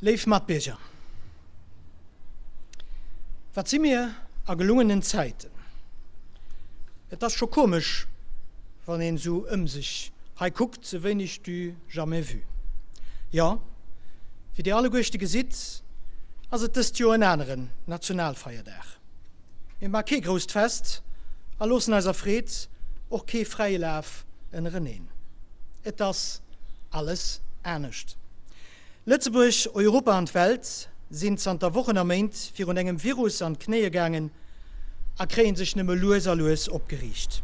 Léif Matbierger, wat si mir a gelungenen Zäiten. Et ass scho komesch, wann een esou ëm sech hei kuckt, sou wéineg du jamais vu. Jo, wéi dir alleguerchte gesitt, ass et dëst Joer en aneren Nationalfeierdag. Mir maache kee grousst Fest a loossen eiser Freed och kee fräie Laf ënnereneen. Et ass alles anescht. Lëtzebuerg, Europa an d'Welt sinn zanter Wochen a Méint virun engem Virus an d'Knéie gaangen a kréie sech nëmme lues a lues opgeriicht.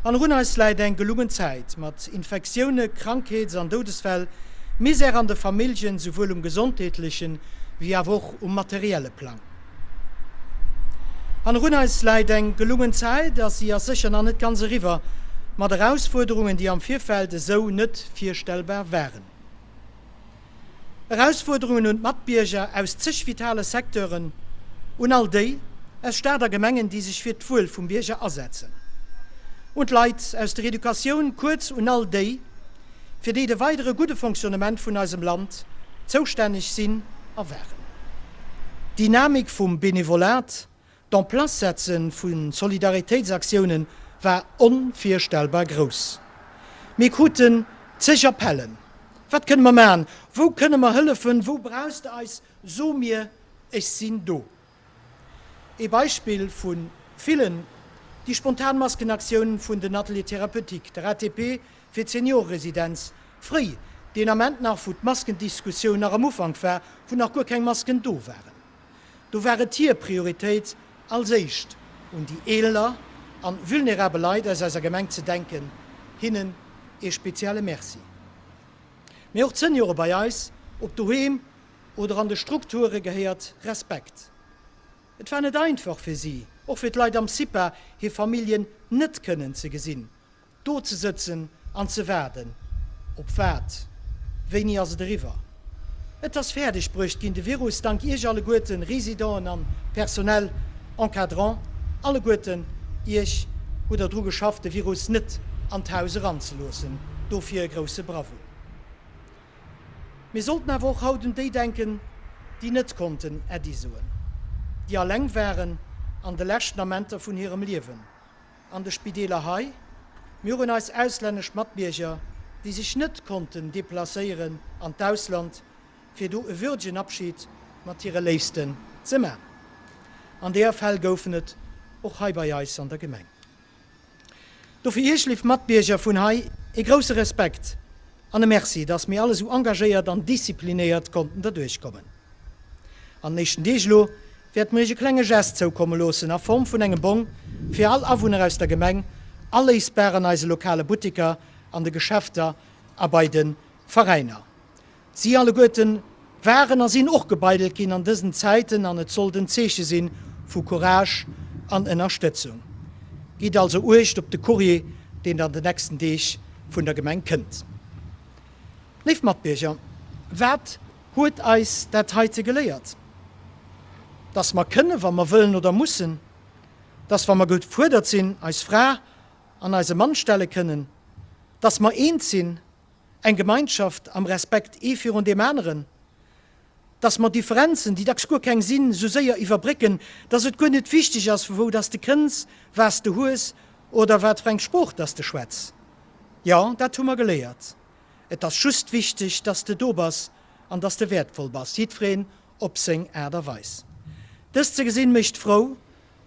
Hannerun eis läit eng gelungen Zäit mat Infektioune, Krankheets an Doudesfäll, Misär an de Familljen, souwuel um gesondheetlechen, wéi awer och um materielle Plang. Hannerun eis läit eng gelungen Zäit a si ass sécher nach net ganz eriwwer, mat Erausfuerderungen, déi am Virfeld esou net virstellbar waren. Erausfuerderungen un d'Matbierger aus zeg vitale Secteuren, un all déi aus Stad a Gemengen, déi sech fir d'Wuel vum Bierger asetzen, un d'Leit aus der Educatioun, kuerz un all déi, fir déi de weidere gudde Fonctionnement vun eisem Land zoustänneg sinn a waren. D'Dynamik vum Benevolat, d'En-place-setze vu Solidaritéitsaktioune war onvirstellbar grouss. Mir kruten zeg Appellen, Wat kënne mer maachen? Wou kënne mer hëllefen? Wou brauchs de eis? So mir, ech sinn do. Ee Beispill vu villen, déi spontan Maskenaktioun vun den Ateliers thérapeutiques, der ATP fir d'Senioreresidenz, fréi, deen Ament nach, wou d'Maskendiskussioun nach am Ufank war, wou nach guer keng Masken do waren. Do war et hir Prioritéit, als éischt un déi eeler an vulnerabel Leit aus eiser Gemeng ze denken. Hinnen ee spezielle Merci. Mee och d'Seniore bei eis, ob doheem oder an de Strukture gehéiert Respekt. Et war net einfach fir si, och fir d'Leit am CIPA, hir Familljen net kënnen ze gesinn, do ze sëtzen an ze waarden. Op wat? Wéini ass et eriwwer? Et ass fäerdeg bruecht ginn, de Virus, dank Iech alleguerten, Résidenten an Personnel encadrant, alleguerten Iech hutt Der dru geschafft, de Virus net an d'Haus eranzeloossen. Dofir e grousse Bravo. Mir sollten awer och haut un déi denken, déi net konnten Äddi soen, déi alleng waren an de leschten Amenter vun hirem Liewen, an de Spideeler hei, mee och un eis auslännesch Matbierger, déi sech net konnten deplacéieren an d'Ausland, fir do e würdegen Abschied mat hire Léifsten ze man. An deeër Fäll goufen et och hei bei eis an der Gemeng. Dofir Iech, léif Matbierger vun hei, ee grousse Respekt an e Merci, dass mir all esou engagéiert an disziplinéiert konnten derduerch kommen. An den éischten Deeg elo wäerte mir Iech e klenge Gest zoukomme loossen a Form vun engem Bong fir all Awunner aus der Gemeng, aléisbar an eise lokale Butteker, an de Geschäfter a bei de Veräiner. Si alleguerten waren a sinn och gebeidelt ginn an dësen Zäiten an et sollt en Zeeche sinn vu Courage an Ënnerstëtzung. Gitt also Uecht op de Courrier, deen an de nächsten Deeg vun der Gemeng kënnt. Léif Matbierger, wat huet eis dat heite geléiert? Dass mer kënne wa mer wëllen oder mussen, dass wa mer gefuerdert sinn, eis Fra an eise Mann stelle kënnen, dass mer eens sinn, Eng Gemeinschaft am Respekt ee virun deem aneren, dass mer Differenzen, déi dacks guer keng sinn, esou séier iwwerbrécken, dass et guer net wichteg ass, vu wou dass de kënns, was de hues oder wat fir eng Sprooch dass de schwätz. Jo, dat hu mer geléiert. Et ass just wichteg, dass de do bass an dass de wäertvoll bass, jiddwereen op seng Aart a Weis. Dëst ze gesinn, mécht frou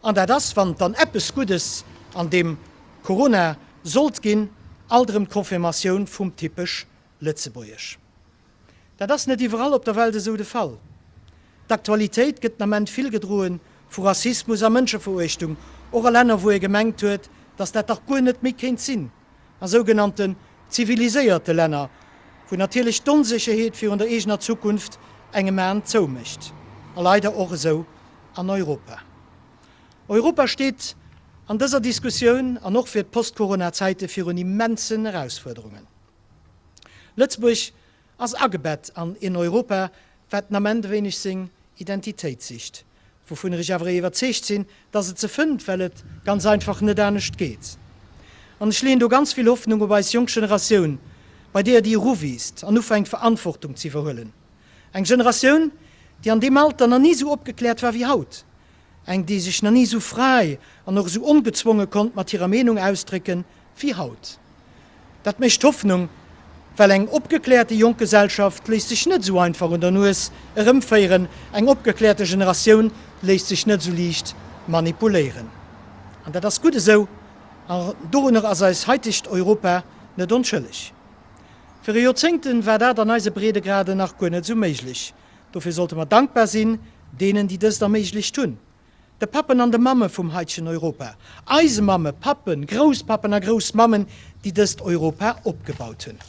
An dat ass, wann et dann eppes Guddes an deem Corona sollt ginn, alt erëm d'Confirmatioun vum typesch Lëtzebuergesch. Dat ass net iwwerall op der Welt esou de Fall. D'Aktualitéit gëtt den Ament vill gedroe vu Rassismus a Mënscheveruechtung, och a Länner wou ee gemengt huet, datt dat dach guer net méi kéint sinn, a sougenannten ziviliséierte Länner, wou natierlech d'Onsécherheet virun der eegener Zukunft engem Aen zoumécht. A leider och esou an Europa. Europa steet an dëser Diskussioun an och fir d'Post-Corona-Zäite virun immensen Erausfuerderungen. Lëtzebuerg ass agebett an een Europa, wat den Ament e wéineg seng Identitéit sicht, wouvunner ech awer iwwerzeegt sinn, dass et se fënnt, well et ganz einfach net anescht geet. An ech leeën do ganz vill Hoffnung op eis jonk Generatioun, bei deeër déi eruwiisst an ufänkt Verantwortung ze iwwerhuelen. Eng Generatioun, déi an deem Alter nach ni esou opgekläert war wéi haut. Eng, déi sech nach ni esou fräi an och esou ongezwonge konnt mat hirer Meenung ausdrécken wéi haut. Dat mécht Hoffnung, well eng opgekläerte jonk Gesellschaft léisst sech net esou einfach un der Nues erëmféieren, eng opgekläerte Generatioun léisst sech net esou liicht manipuléieren. An dat ass gutt esou, an dorunner ass eis haitegt Europa net onschëlleg. Viru Joerzéngten war dat an eise Breedegraden nach guer net esou méiglech. Dofir sollte mer dankbar sinn deenen, déi dëst erméiglecht hunn. De Pappen an de Mamme vum haitegen Europa, eise Mamme, Pappen, Grousspappen a Groussmammen, déi dëst Europa opgebaut hunn.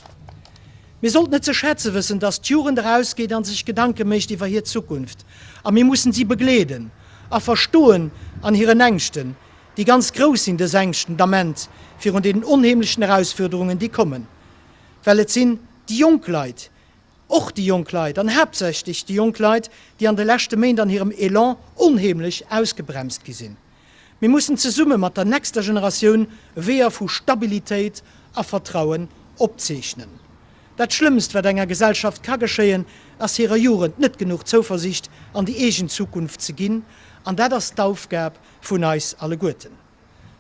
Mir sollten et ze schätze wëssen, dass d'Jugend erausgeet a sech Gedanke mécht iwwer hir Zukunft. A mir mussen si begleeden a verstoen an hiren Ängschten, déi ganz grouss sinn, dës Ängschten d'Ament virun deenen onheemlechen Erausfuerderungen, déi kommen. Well et sinn déi jonk Leit, Och déi jonk Leit, an haaptsächlech déi jonk Leit, déi an de leschte Méint an hirem Elan onheemlech ausgebremst gi sinn. Mir mussen zesumme mat der nächster Generatioun Weeër vu Stabilitéit a Vertrauen opzeechnen. Dat Schlëmmst, wat enger Gesellschaft ka geschéien, ass hirer Jugend net genuch Zouversicht an déi eegen Zukunft ze ginn. An dat ass d'Aufgab vun eis alleguerten.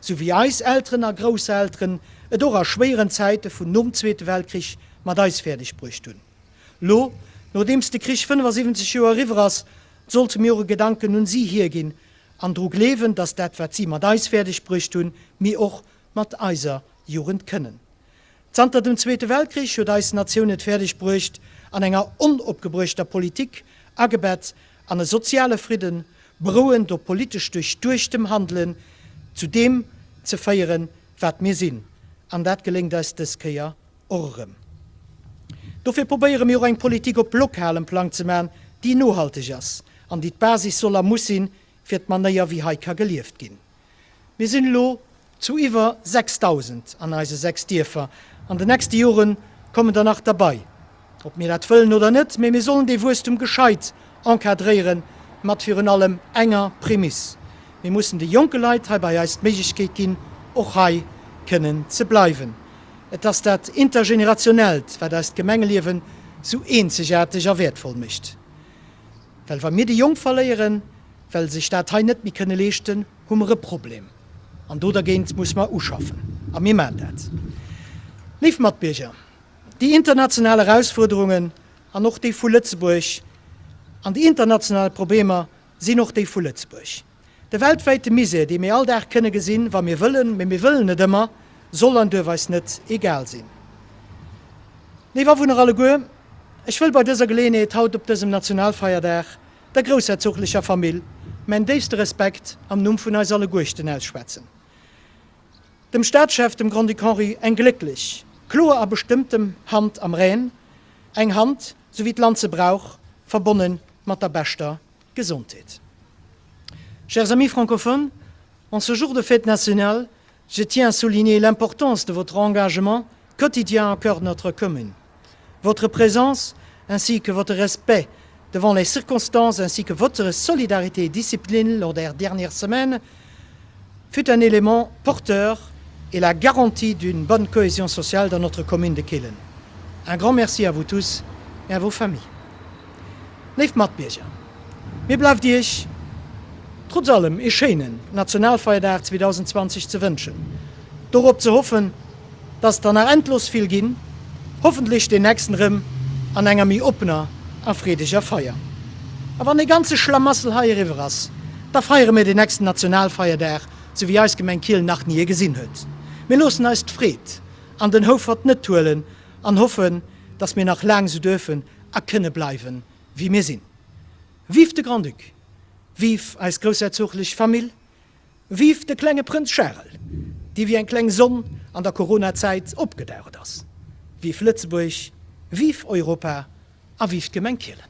Sou wéi eis Elteren a Grousselteren et och a schwéieren Zäite vun nom Zweete Weltkrich mat eis fäerdeg bruecht hunn. Lo, nodeems de Krich 75 Joer eriwwer ass, sollte mir och e Gedanken un si hierginn an dru gleewen, dass dat wat si mat eis fäerdeg bruecht hunn, mir och mat eiser Jugend kënnen. Zanter dem Zweete Weltkrich huet eis Natioun et fäerdeg bruecht, an enger onopgebruechter Politik, agebett an e soziale Fridden, berouend op politesch duerchduechtem Handelen, zu deem ze féieren, wat mir sinn. An dat geléngt eis dës Kéier och erëm. Dofir probéiere mir och eng Politik op lokalem Plang ze maachen, déi nohalteg ass an déi d'Basis soll a muss sinn fir d'Manéier, wéi hei ka gelieft ginn. Mir sinn elo zu iwwer 6.000 an eise 6 Dierfer. An den nächste Jore kommen der nach derbei, ob mir dat wëllen oder net. Mee mir sollen dee Wuesstum gescheit encadréieren, mat virun allem enger Prämiss, Mir mussen de jonke Leit hei bei eis d'Méiglechkeet ginn, och hei kënnen ze bleiwen. Et ass dat Intergenerationellt, wat eist Gemengeliewen sou eenzegaarteg a wäertvoll mécht. Well wa mir déi Jonk verléieren, well se sech dat hei net méi kënne leeschten, hu mer e Problem. An do dergéint muss mer uschaffen. A mir maachen dat. Léif Matbierger, déi international Erausfuerderungen an och déi vu Lëtzebuerg an déi international Problemer sinn och déi vu Lëtzebuerg. De weltwäite Misär, dee mir all Dag kënne gesinn, wa mir wëllen, mee mir wëllen net ëmmer, soll an duerf eis net egal sinn. Léif Awunner alleguer, ech wëll bei dëser Geleeënheet haut op dësem Nationalfeierdag der groussherzoglecher Famill mäin déifste Respekt am Numm vun eis alleguerchten ausschwätzen. Dem Staatschef, dem Grand-Duc Henri, eng glécklech, kloer a bestëmmtem Hand am Rhän, eng Hand, sou wéi d'Land se brauch, verbonne mat der beschter Gesondheet. Chers amis francophones, en ce jour de fête nationale, je tiens à souligner l'importance de votre engagement quotidien au cœur de notre commune. Votre présence ainsi que votre respect devant les circonstances ainsi que votre solidarité et discipline lors des dernières semaines fut un élément porteur et la garantie d'une bonne cohésion sociale dans notre commune de Kehlen. Un grand merci à vous tous et à vos familles. Léif Matbierger, mir bleift Iech trotz allem ee schéinen Nationalfeierdag 2020 ze wënschen, dorop ze hoffen, dass et der nach endlos vill ginn, hoffentlech deen nächsten erëm an enger méi oppener a freedeger Feier. A wann dee ganze Schlamassel hei eriwwer ass, da feiere mir deen nächsten Nationalfeierdag, sou wéi eis Gemeng Kielen nach ni ee gesinn huet. Mir loossen eis d'Freed an den Houfert net huelen an hoffen, dass mir nach laang sou duerfen a kënne bleiwen, wéi mir sinn. Vive de Grand-Duc! Vive eis groussherzoglech Famill! Vive de klenge Prënz Charel, dee wéi eng kleng Sonn an der Corona-Zäit opgedaucht ass! Vive Lëtzebuerg, vive Europa a vive d'Gemeng Kielen!